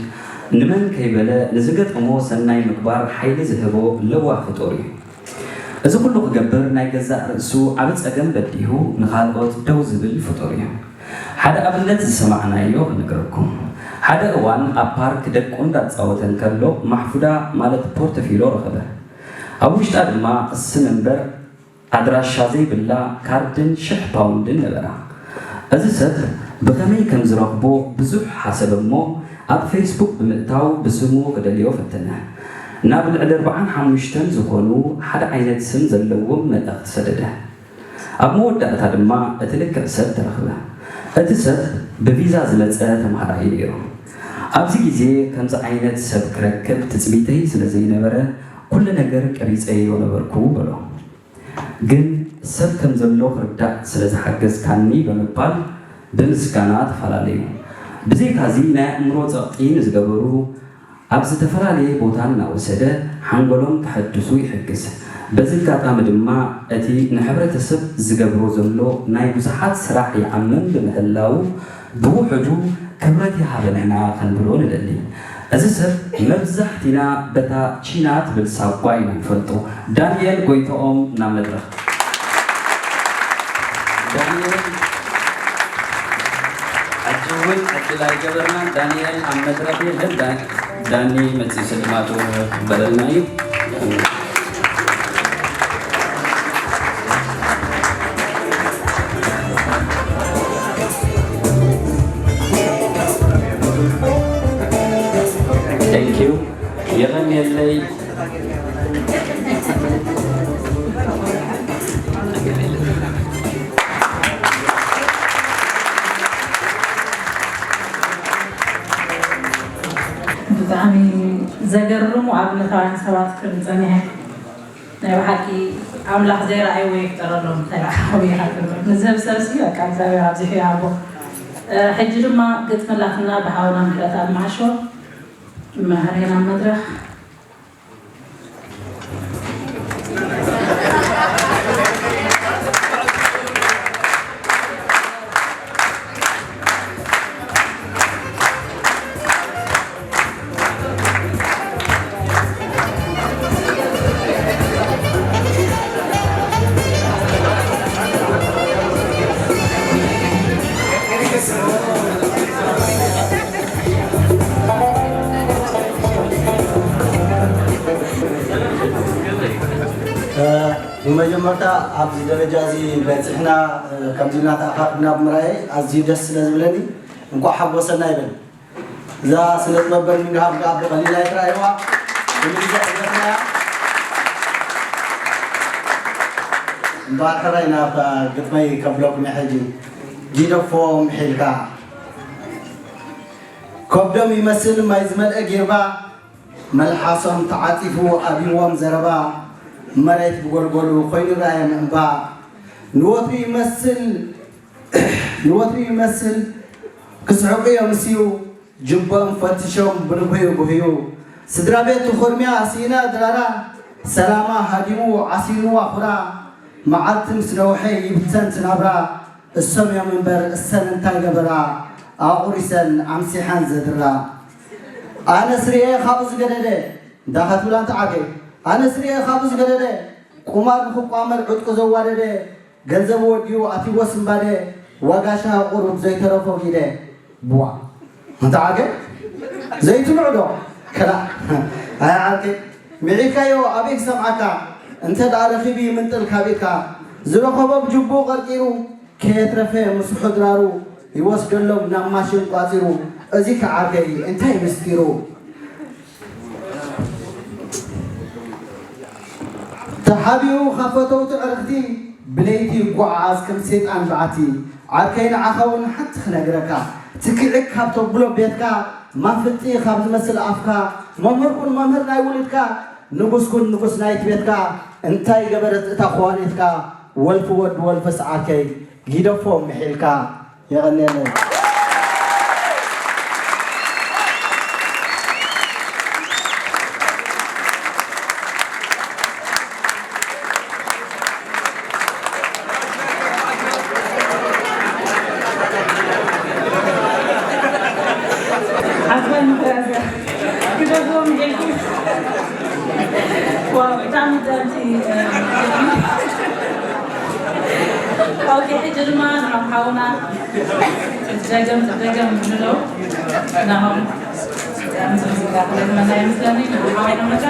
ንመን ከይበለ ንዝገጠሞ ሰናይ ምግባር ሓይሊ ዝህቦ ለዋህ ፍጡር እዩ። እዚ ኩሉ ክገብር ናይ ገዛእ ርእሱ ዓቢ ጸገም በዲሁ ንኻልኦት ደው ዝብል ፍጡር እዩ። ሓደ ኣብነት ዝሰማዕናዮ ክነግረኩም። ሓደ እዋን ኣብ ፓርክ ደቁ እንዳጻወተ እንከሎ ማሕፉዳ ማለት ፖርተፊሎ ረኸበ። ኣብ ውሽጣ ድማ ስም እምበር ኣድራሻ ዘይብላ ካርድን ሽሕ ፓውንድን ነበራ። እዚ ሰብ ብኸመይ ከም ዝረኽቦ ብዙሕ ሓሰበ እሞ ኣብ ፌስቡክ ብምእታው ብስሙ ክደልዮ ፈተነ። ናብ ልዕሊ ኣርብዓን ሓሙሽተን ዝኾኑ ሓደ ዓይነት ስም ዘለዎም መልእኽቲ ሰደደ። ኣብ መወዳእታ ድማ እቲ ልክዕ ሰብ ተረኽበ። እቲ ሰብ ብቪዛ ዝመጸ ተምሃራይ ነይሩ። ኣብዚ ግዜ ከምዚ ዓይነት ሰብ ክረክብ ትጽቢተይ ስለ ዘይነበረ ኩሉ ነገር ቀሪጸዮ ነበርኩ በሎ። ግን ሰብ ከም ዘሎ ክርዳእ ስለ ዝሓገዝካኒ ብምባል ብምስጋና ተፈላለዩ። ብዘይካዚ ናይ ኣእምሮ ጸቕጢ ንዝገበሩ ኣብ ዝተፈላለየ ቦታ እናወሰደ ሓንጎሎም ከሐድሱ ይሕግዝ። በዚ ኣጋጣሚ ድማ እቲ ንሕብረተሰብ ዝገብሮ ዘሎ ናይ ብዙሓት ስራሕ ይዓምም ብምህላዉ ብውሕዱ ክብረት ይሃበልና ክንብሎ ንደሊ። እዚ ሰብ መብዛሕቲና በታ ቺና ትብል ሳጓ ኢና ንፈልጦ። ዳንኤል ጎይትኦም ናብ መድረኽ። ዳንኤል ሕጂ እውን ዕድል ኣይገበርናን። ዳንኤል ኣብ መድረኽ የለን። ዳ- ዳኒ መፂኡ ስልማቱ ክበለልና እዩ። Thank you። የቐንየለይ። ብጣዕሚ ዘገርሙ ኣብነታውያን ሰባት ክርኢ ጸኒሐ። ናይ ብሓቂ ኣምላኽ ዘይረኣይዎ ይፍጠረሎም። እንታይ ደኣ ክብሉ ይሓፍሩ። ንዝህብ ሰብሲ በቃ እግዚኣብሔር ኣብዚሑ ይሃቦ። እ፣ ሕጂ ድማ ግጥሚ ኣላትና ብሓውና ምሕረት ኣልማሾ መሃርየና መድረኽ። ብመጀመርታ ኣብዚ ደረጃ እዚ በፂሕና ከምዚ ኢልና ተኣኻኺብና ብምርኣየይ ኣዝዩ ደስ ስለ ዝብለኒ እንኳዕ ሓጎሰና ይብል። እዛ ስነ ጥበብ በርሚንግሃም ከዓ ብቐሊል ኣይትረኣይዋ ብምግዛእ እያ። እምበኣር ሕራይ ናብታ ግጥመይ ከብለኩም እየ ሕጂ። ጊደፎ ምሒልካ ከብዶም ይመስል ማይ ዝመልአ ጊርባ መልሓሶም ተዓጺፉ ኣብይዎም ዘረባ መሬት ብጎልጎሉ ኮይኑ ራእዮም እምባ ንወትሩ ይመስል ንወትሩ ይመስል ክስሕቁ እዮም እስዩ ጅቦም ፈቲሾም ብንጉዩ ጉህዩ ስድራ ቤት ትኹርምያ ስኢና ድራራ ሰላማ ሃዲሙ ዓሲልዋ ኹራ መዓልቲ ምስ ነውሐ ይብተን ትናብራ እሶም እዮም እምበር እሰን እንታይ ገበራ ኣቑሪሰን ኣምሲሐን ዘድራ ኣነስ ርኤ ካብኡ ዝገደደ እንዳኻትብላ እንተዓገ ኣነስ ርኤ ካብኡ ዝገደደ ቁማር ንኽቋመር ዕጥቁ ዘዋደደ ገንዘቡ ወዲኡ ኣትይዎ ስንባደ ዋጋ ሻሂ ቁሩብ ዘይተረፎ ጊደ ቡዋ እንተዓገ ዘይትምዑ ዶ ከላ ኣይ ዓርከይ ምዒድካዮ ኣበይ ክሰምዓካ እንተ ደኣ ረኺቡ ይምንጥል ካብ ኢድካ ዝረኸቦ ብጅቡኡ ቀርቂሩ ከየትረፈ ምስ ሕድራሩ ይወስደሎም ናብ ማሽን ቋጺሩ እዚ ከዓርከይ እንታይ ምስጢሩ ተሓቢኡ ካብ ፈተውቱ ዕርኽቲ ብለይቲ ይጓዓዓዝ ከም ሰይጣን በዓቲ ዓርከይ ንዓኻ እውን ሓንቲ ክነግረካ ትክዒ ካብ ተብሎ ቤትካ ማፍጢ ካብ ዝመስል ኣፍካ መምህር ኩን መምህር ናይ ውሉድካ ንጉስ ኩን ንጉስ ናይቲ ቤትካ እንታይ ገበረት እታ ኸዋኒትካ ወልፊ ወዲ ወልፍስ ዓርከይ ጊደፎ ምሒልካ የቐንየለይ። ዓባይ ምኽራዝ እያ። ድማ ንዓም ሓውና ደገም ደገም ንብሎ ናሆም ሙዚቃ ክደግመና ይመስለኒ። ንዓም ሓውና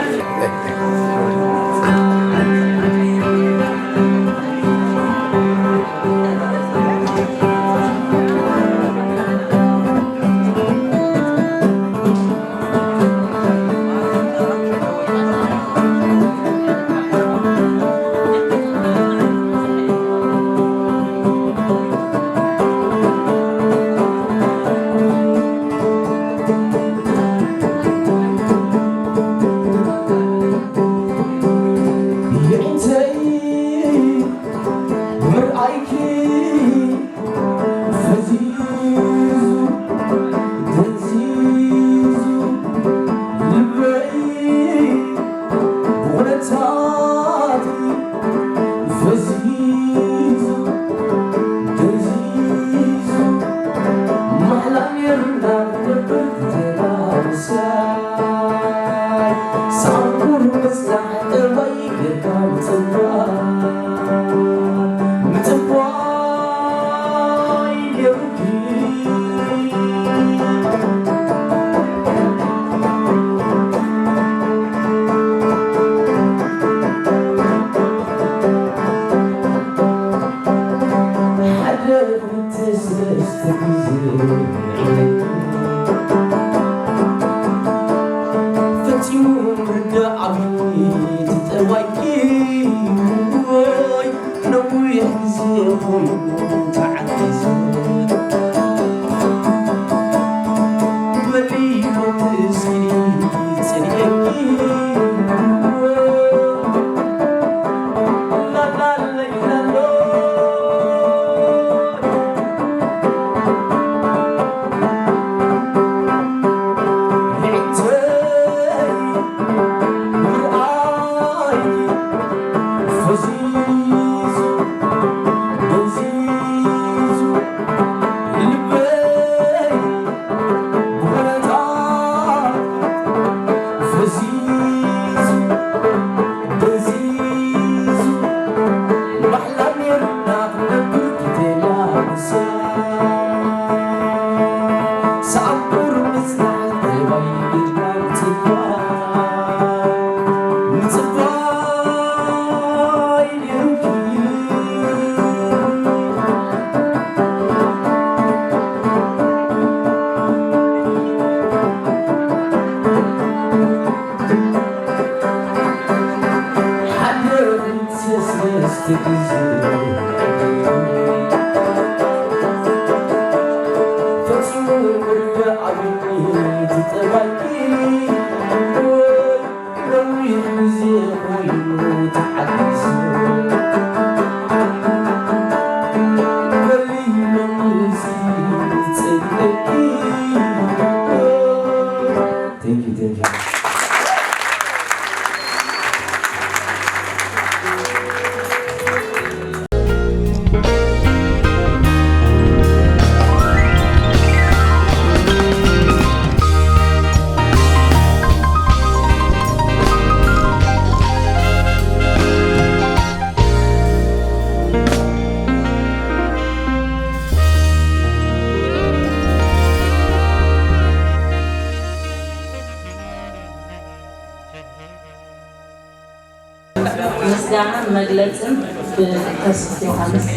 መድረኽ ምስጋናን መግለጽን ብቀሲስ ዮሃንስ።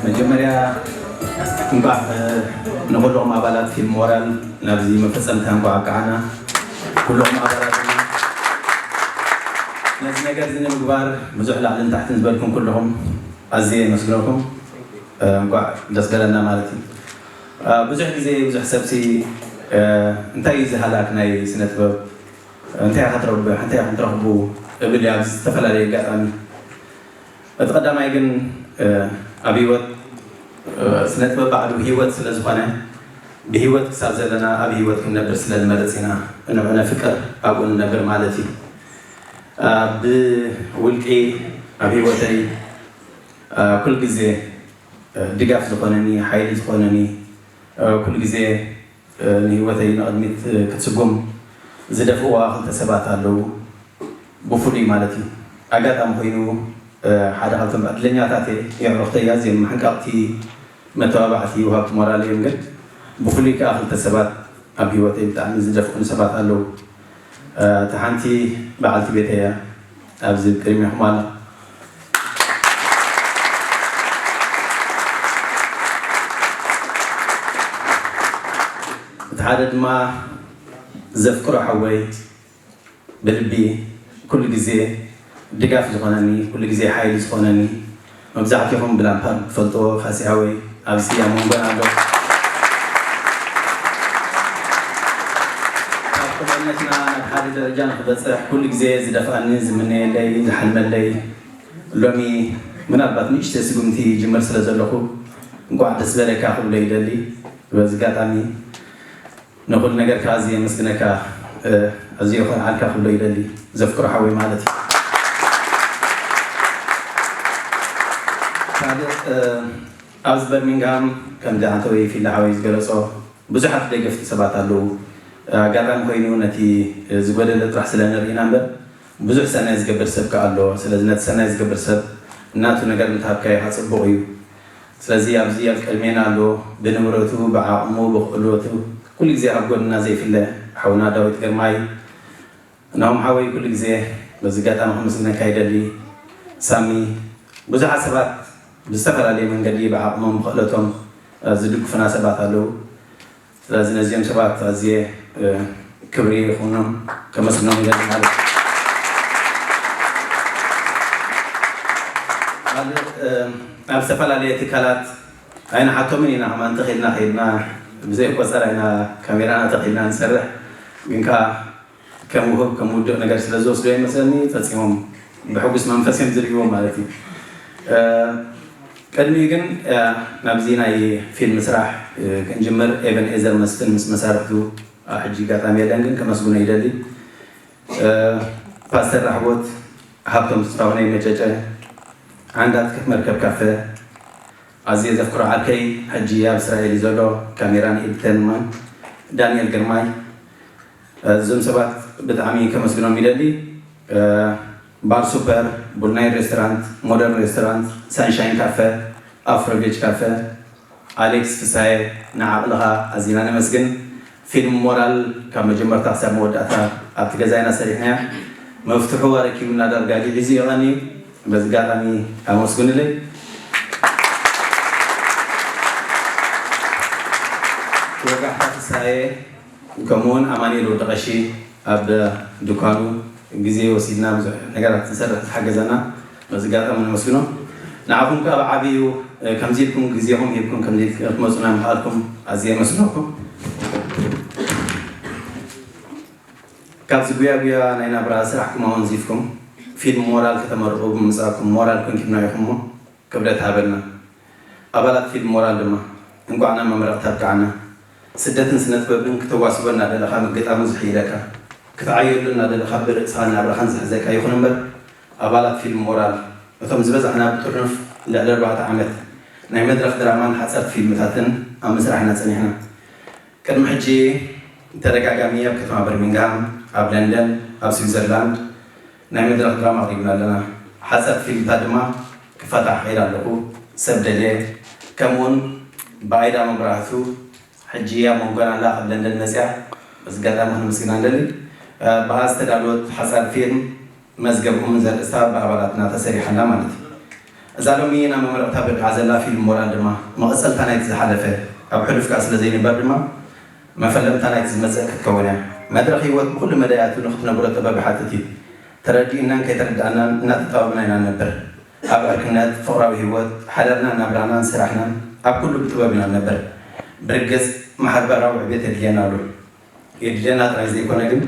መጀመርያ እንኳዕ ንኩልኹም ኣባላት ፊልም ሞራል ናብዚ መፈጸምታ እንኳዕ ኣብቅዓና። ኩልኹም ኣባላትና ነዚ ነገር እዚ ንምግባር ብዙሕ ላዕልን ታሕትን ዝበልኩም ኩልኹም ኣዝየ የመስግነኩም። እንኳዕ ደስ በለና ማለት እዩ። ብዙሕ ግዜ ብዙሕ ሰብሲ እንታይ እዩ እዚ ሃላክ ናይ ስነ ጥበብ እንታይ ክትረብ እንታይ ክትረኽቡ እብል እያ ኣብዚ ዝተፈላለየ ኣጋጣሚ። እቲ ቀዳማይ ግን ኣብ ህይወት ስነ ጥበብ ባዕሉ ህይወት ስለ ዝኾነ ብህይወት ክሳብ ዘለና ኣብ ህይወት ክንነብር ስለ ንመርጽ ኢና። እንዑ ነፍቅር ኣብኡ ንነብር ማለት እዩ። ብውልቂ ኣብ ህይወተይ ኩል ግዜ ድጋፍ ዝኾነኒ ሓይሊ ዝኾነኒ ኩል ግዜ ንህይወተይ ንቕድሚት ክትስጉም ዝደፍእዋ ክልተ ሰባት ኣለዉ። ብፍሉይ ማለት እዩ። ኣጋጣሚ ኮይኑ ሓደ ካብቶም ዕድለኛታት እየ። የዕሩኽተይ ኣዝዮም መሕንቃቕቲ፣ መተባባዕቲ፣ ወሃብቲ ሞራል እዮም። ግን ብፍሉይ ከኣ ክልተ ሰባት ኣብ ህይወተይ ብጣዕሚ ዝደፍኡኒ ሰባት ኣለዉ። እታ ሓንቲ በዓልቲ ቤተይ እያ። ኣብዚ ቅድሚኹም ኣላ። እቲ ሓደ ድማ ዘፍቅሮ ሓወይ፣ ብልቢ ኩሉ ግዜ ድጋፍ ዝኾነኒ፣ ኩሉ ግዜ ሓይሊ ዝኾነኒ፣ መብዛሕትኹም ብላምፓርድ ትፈልጥዎ፣ ካሲ ሓወይ ኣብዚ ኣብ መንጎና ኣሎ። ካብ ቁልዕነትና ናብ ሓደ ደረጃ ንክበፅሕ ኩሉ ግዜ ዝደፍኣኒ፣ ዝምነየለይ፣ ዝሓልመለይ፣ ሎሚ ምናልባት ንእሽተይ ስጉምቲ ይጅምር ስለ ዘለኹ እንኳዕ ደስ በለካ ክብሎ ይደሊ። በዚ ኣጋጣሚ ንኹሉ ነገርካ ኣዝየ የመስግነካ፣ እ፣ ኣዝየ የኾርዓልካ ክብሎ ይደሊ፣ ዘፍቅሮ ሓወይ ማለት እዩ። ካልእ፣ እ፣ ኣብዚ በርሚንግሃም ከምዚ ዓንተወይ ፊላ ሓወይ ዝገለጾ ብዙሓት ደገፍቲ ሰባት ኣለዉ። ኣጋጣሚ ኮይኑ ነቲ ዝጎደለ ጥራሕ ስለ ንርኢ ኢና እምበር ብዙሕ ሰናይ ዝገብር ሰብ ከኣ ኣሎ። ስለዚ ነቲ ሰናይ ዝገብር ሰብ ናቱ ነገር እንተሃብካዮ ከኣ ጽቡቕ እዩ። ስለዚ ኣብዚ ኣብ ቅድሜና ኣሎ፣ ብንብረቱ፣ ብዓቕሙ፣ ብክእለቱ ኩሉ ግዜ ኣብ ጎንና ዘይፍለ ሓውና ዳዊት ግርማይ። ናሆም ሓወይ ኩሉ ግዜ በዚ ኣጋጣሚ ከመስግነካ ይደሊ። ሳሚ፣ ብዙሓት ሰባት ብዝተፈላለየ መንገዲ ብዓቕሞም ብኽእለቶም፣ እ፣ ዝድግፉና ሰባት ኣለዉ። ስለዚ ነዚኦም ሰባት ኣዝየ፣ እ፣ ክብሪ ይኹኖም፣ ከመስግኖም ይደሊ ማለት እዩ። ካልእ፣ እ፣ ኣብ ዝተፈላለየ ትካላት ኣይንሓቶምን ኢና፣ ከማን ተኺልና ከይድና ብዘይ ቆጸራ ኢና ካሜራና ተኺልና ንሰርሕ። ግን ከኣ ከም ውሁብ፣ ከም ውዱእ ነገር ስለ ዝወስዶ ይመስለኒ፣ ፈጺሞም ብሕጉስ መንፈስ እዮም ዝርእይዎ ማለት እዩ። እ፣ ቅድሚኡ ግን፣ እ፣ ናብዚ ናይ ፊልም ስራሕ፣ እ፣ ክንጅምር ኤቨን ኤዘር መስፍን ምስ መሳርሕቱ፣ እ፣ ሕጂ ኣጋጣሚ የለን፣ ግን ከመስግኖ ይደሊ። እ፣ ፓስተር ራሕቦት፣ ሃብቶም ተስፋሁነይ መጨጨ፣ ዓንዳት ከፍ መርከብ ካፈ፣ ኣዝየ ዘፍቅሮ ዓርከይ፣ ሕጂ ኣብ እስራኤል እዩ ዘሎ፣ ካሜራን ኤዲተርን፣ ዳንኤል ግርማይ፣ እዞም ሰባት ብጣዕሚ ከመስግኖም ይደሊ። እ፣ ባር ሱፐር፣ ቡልናይል ሬስቶራንት፣ ሞደርን ሬስቶራንት፣ ሳንሻይን ካፈ፣ ኣፍሮ ቬጅ ካፈ፣ ኣሌክስ ፍሳየ፣ ንዓቕልኻ ኣዚና ነመስግን። ፊልም ሞራል ካብ መጀመርታ ክሳብ መወዳእታ ኣብቲ ገዛይና ሰሪሕናያ። መፍትሑ ኣረኪቡና ዳርጋ ጊዕ ሒዙ ይቐኒ። በዚ ኣጋጣሚ ኣመስግኑለይ። ወጋሕታ ፍሳየ፣ ከምኡውን ኣማኑኤል ወዲ ቀሺ ኣብ ድኳኑ ግዜ ወሲድና ብዙሕ ነገራት ክንሰርሕ ዝሓገዘና፣ በዚ ኣጋጣሚ ነመስግኖ። ንዓኹም ከኣ ብዓብዩ፣ እ፣ ከምዚ ኢልኩም ግዜኹም ሂብኩም ከምዚ ኢልኩም ክትመጹና ምኽኣልኩም ኣዝየ የመስግነኩም። ካብዚ ጉያ ጉያ ናይ ናብራ ስራሕኩም ኣወንዚፍኩም ፊልም ሞራል ከተመርቑ ብምምጻእኩም ሞራል ኮንኪምና ኢኹም እሞ፣ ክብረት ሃበልና። ኣባላት ፊልም ሞራል ድማ እንቋዕ ናብ መመረቕታ ኣብቅዓና። ስደትን ስነ ጥበብን ክተዋስቦ እናደለኻ ምግጣሙ ዝሕይለካ፣ ክትዓየሉ እናደለኻ ብርእስኻን ናብራኻን ዝሕዘካ ይኹን እምበር፣ ኣባላት ፊልም ሞራል፣ እቶም ዝበዛሕና ብጥርኑፍ ልዕሊ ኣርባዕተ ዓመት ናይ መድረኽ ድራማን ሓጸርቲ ፊልምታትን ኣብ ምስራሕና ጸኒሕና። ቅድሚ ሕጂ ተደጋጋሚ ኣብ ከተማ በርሚንግሃም፣ ኣብ ለንደን፣ ኣብ ስዊዘርላንድ ናይ መድረኽ ድራማ ኣቕሪብና ኣለና። ሓጸርቲ ፊልምታት ድማ ክፈታሕ ኢለ ኣለኹ። ሰብ ደልየ፣ ከምኡውን ብኣይዳ መብራህቱ፣ ሕጂ ኣብ መንጎና ኣላ፣ ካብ ለንደን መጽያ፣ በዚ ኣጋጣሚ ክነመስግና ንደሊ። እ፣ ብኣ ዝተዳለወት ሓጻር ፊልም መዝገብ እሙን ዘርእስታ ብኣባላትና ተሰሪሓ ኣላ ማለት እዩ። እዛ ሎሚ ናብ መመረቕታ በቂዓ ዘላ ፊልም ሞራል ድማ መቐጸልታ ናይቲ ዝሓለፈ፣ ኣብ ሕሉፍ ከኣ ስለ ዘይንበር ድማ መፈለምታ ናይቲ ዝመጽእ ክትከውን እያ። መድረኽ ህይወት ብኹሉ መዳያቱ ንኽትነብሮ ጥበብ ይሓትት እዩ። ተረዲእናን ከይተረዳእናን እናተጣበብና ኢና ንነብር። ኣብ ዕርክነት፣ ፍቕራዊ ህይወት፣ ሓዳርናን ናብራናን ስራሕናን ኣብ ኩሉ ብጥበብ ኢና ንነብር። ብርግጽ ማሕበራዊ ዕቤት የድልየና ኣሎ። የድልየና ጥራይ ዘይኮነ ግን፣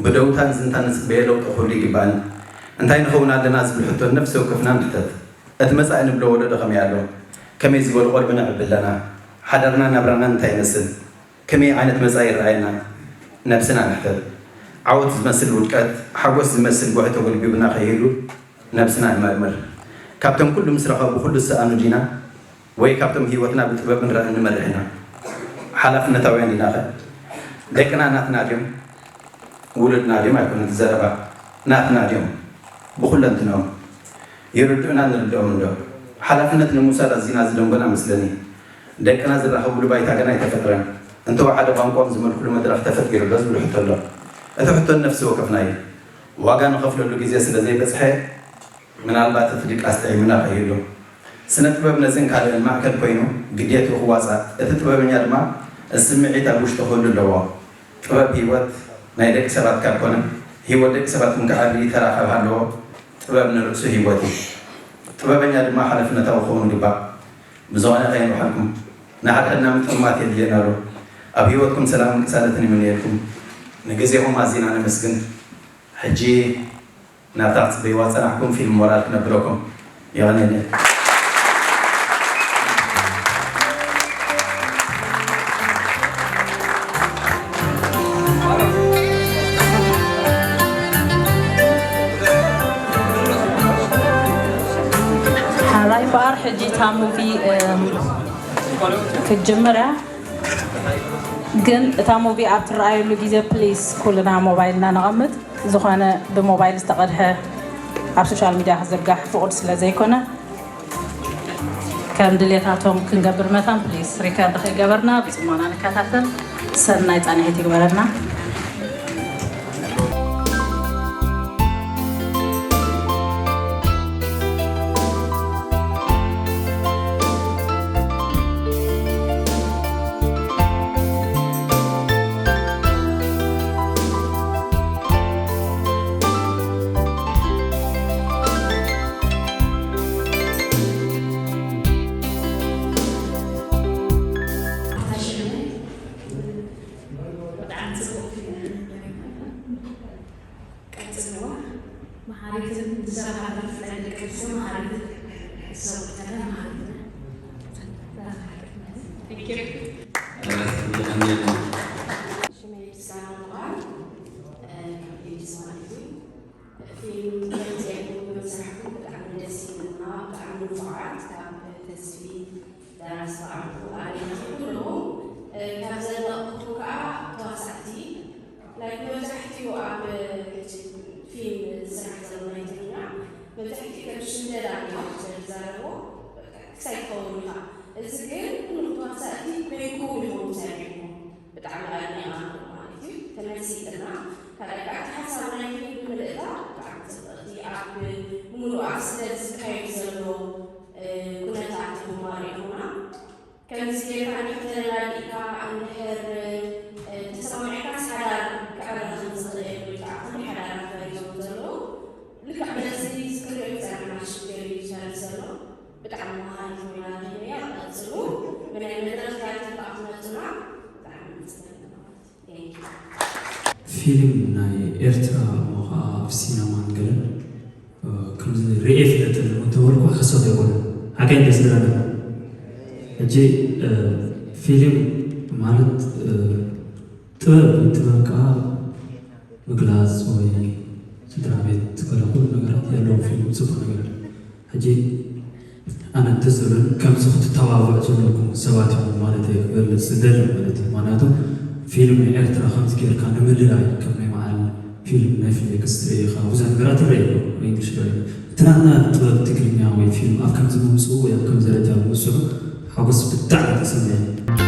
ብደውታን ዝንታን ንጽበዮ ለውጢ ክህሉ ይግባእን። እንታይ ንኸውን ኣለና ዝብል ሕቶ ነፍሲ ወከፍና ንሕተት። እቲ መጻኢ ንብሎ ወለዶ ከመይ ኣሎ? ከመይ ዝበሉ ቆልዑ ነዕቢ ኣለና? ሓዳርናን ናብራናን እንታይ ይመስል? ከመይ ዓይነት መጻኢ ይረኣየና? ነብስና ንሕተት። ዓወት ዝመስል ውድቀት፣ ሓጎስ ዝመስል ጓሂ ተጎልቢቡና ከይህሉ ነብስና ንመርምር። ካብቶም ኩሉ ምስ ረኸቡ ኩሉ ዝሰኣኑ ዲና? ወይ ካብቶም ህይወትና ብጥበብን ራእን ንመርሕ ኢና? ሓላፍነታውያን ዲናኸ? ደቅና ናትና ድዮም? ውሉድና ድዮም? ኣይኮነን እቲ ዘረባ፣ ናትና ድዮም? ብኹለንትንኦም ይርድኡና ንርድኦም እንዶ? ሓላፍነት ንምውሳድ ኣዚና ዝደንጎና መስለኒ። ደቅና ዝራኸብሉ ባይታ ገና ኣይተፈጥረን። እንተወሓደ ቋንቋኦም ዝመልኩሉ መድረኽ ተፈጢሩ ዶ ዝብል ሕቶ ኣሎ። እቲ ሕቶ ንነፍሲ ወከፍና እዩ። ዋጋ ንኸፍለሉ ግዜ ስለ ዘይበጽሐ ምናልባት እቲ ድቃስ ጥዒምና ከይህሉ። ስነ ጥበብ ነዝን ካልእን ማእከል ኮይኑ ግዴትኡ ክዋጻእ፣ እቲ ጥበበኛ ድማ እዚ ስምዒት ኣብ ውሽጡ ክህሉ ኣለዎ። ጥበብ ህይወት ናይ ደቂ ሰባት ካብ ኮነ፣ ህይወት ደቂ ሰባት እውን ክዓቢ ተራ ካብ ሃለዎ፣ ጥበብ ንርእሱ ህይወት እዩ። ጥበበኛ ድማ ሓላፍነታዊ ክኸውን ይግባእ። ብዝኾነ ከየንውሓልኩም፣ ንሓድሕድና ምጥምማት የድልየና ኣሎ። ኣብ ህይወትኩም ሰላምን ቅሳነትን ይምነየልኩም። ንግዜኹም ኣዚና ነመስግን። ሕጂ ናብታ ክትጽበይዋ ዝጸናሕኩም ፊልም ሞራል ክነብረኩም። የቐንየለይ። ሓራይ እምበኣር ሕጂ እታ ሙቪ፣ እም፣ ክትጅምር እያ። ግን እታ ሙቪ ኣብ ትረኣየሉ ግዜ ፕሊስ ኩልና ሞባይልና ነቐምጥ። ዝኾነ ብሞባይል ዝተቐድሐ ኣብ ሶሻል ሚድያ ክዝርጋሕ ፍቑድ ስለ ዘይኮነ ከም ድሌታቶም ክንገብር መታን ፕሊስ ሪከርድ ከይገበርና ብጽሞና ንከታተል። ሰናይ ጻንሒት ይግበረልና። ብጣዕሚ ጽቡቕ ፊልም ነይሩ። ቀጽልዎ። መሃሪትን ብዛዕባ ፍልፍል ደቂ ኣንስትዮ መሃሪትን ሰው ተለ መሃሪትን። Thank you። የቐንየልና። ሽመይ ምስጋና ይበሃል። ካብ ኤዲስ ማለት እዩ። ፊልም ከምዚኦም ብምስራሕኩም ብጣዕሚ ደስ ይብለና። ብጣዕሚ ንፉዓት ካብ ተስፊ፣ ደራሲ፣ በዓል ኣሌክስ ኩልኹም ካብ ዘድነቕኩ ከዓ ተዋሳእቲ ላይክ መብዛሕትኡ ኣብ ሕጂ ፊልም ዝስራሕ ዘሎ ናይ ትግርኛ መብዛሕትኡ ከም ሽምደዳ እዮም ዝዛረብዎ ክሳይ ትኸውን ኢኻ። እዚ ግን ኩሉ ተዋሳእቲ በይንኩም ኢኹም ሰሪሕኩም። ብጣዕሚ ኣድኒቐ ማለት እዩ ተመሲጥና። ካልኣይ ከዓ እቲ ሓሳብ ናይ ፊልም ምልእታ ብጣዕሚ ፅብቕቲ ኣብ ምሉኣ ስለ ዝካየድ ዘሎ ኩነታት ይኹማ ርኢኹና ከምዚ ጌርካ እንድሕር ተረዳዲእካ እንድሕር ተሰማሚዕካስ ሓዳር ክዕረ ከም ዝኽእል ወይ ከዓ ኩሉ ሓዳራት ፈሪሶም ዘለዉ ልክዕ በዚ ዝክሪኦ ዝፀናሕና ሽግር እዩ ዝፈርስ ዘሎ። ብጣዕሚ መሃሪት ኮይና ረኺበያ። ቀፅሉ። ብናይ መድረኽ ቲያትር ከዓ ትመፁና ብጣዕሚ ንፅበ ኣለና ማለት እዩ። Thank you። ፊልም ናይ ኤርትራ እሞ ከዓ ኣብ ሲነማን ገለን ከምዚ ርእየ ይፍለጥን እንተበልኩ ሓሶት ኣይኮነን። ሓቀይ እንደ ስድራ ገለ ሕጂ ፊልም ማለት ጥበብ እዩ። ጥበብ ከዓ ምግላፅ ወይ ስድራ ቤት ገለ ኩሉ ነገራት ያለው ፊልም ፅቡቅ ነገር እዩ። ሕጂ ኣነ እንተዝብለን ከምዚ ክትተባብዑ ዘለኩም ሰባት ኢኹም ማለት እየ ክገልፅ ዝደሊ ማለት እዩ። ምክንያቱ ፊልም ናይ ኤርትራ ከምዚ ጌርካ ንምልላይ ከም ናይ በዓል ፊልም ኔትፍሊክስ ትርኢ ኢኻ ብዙሕ ነገራት ይረአ ኣሎ ወይ እንግሊሽ ይረአ ኣሎ። እቲ ናትና ጥበብ ትግርኛ ወይ ፊልም ኣብ ከምዚ ምምፅኡ ወይ ኣብ ከምዚ ደረጃ ምብፅሑ ሓጎስ ብጣዕሚ ተሰሚዑ።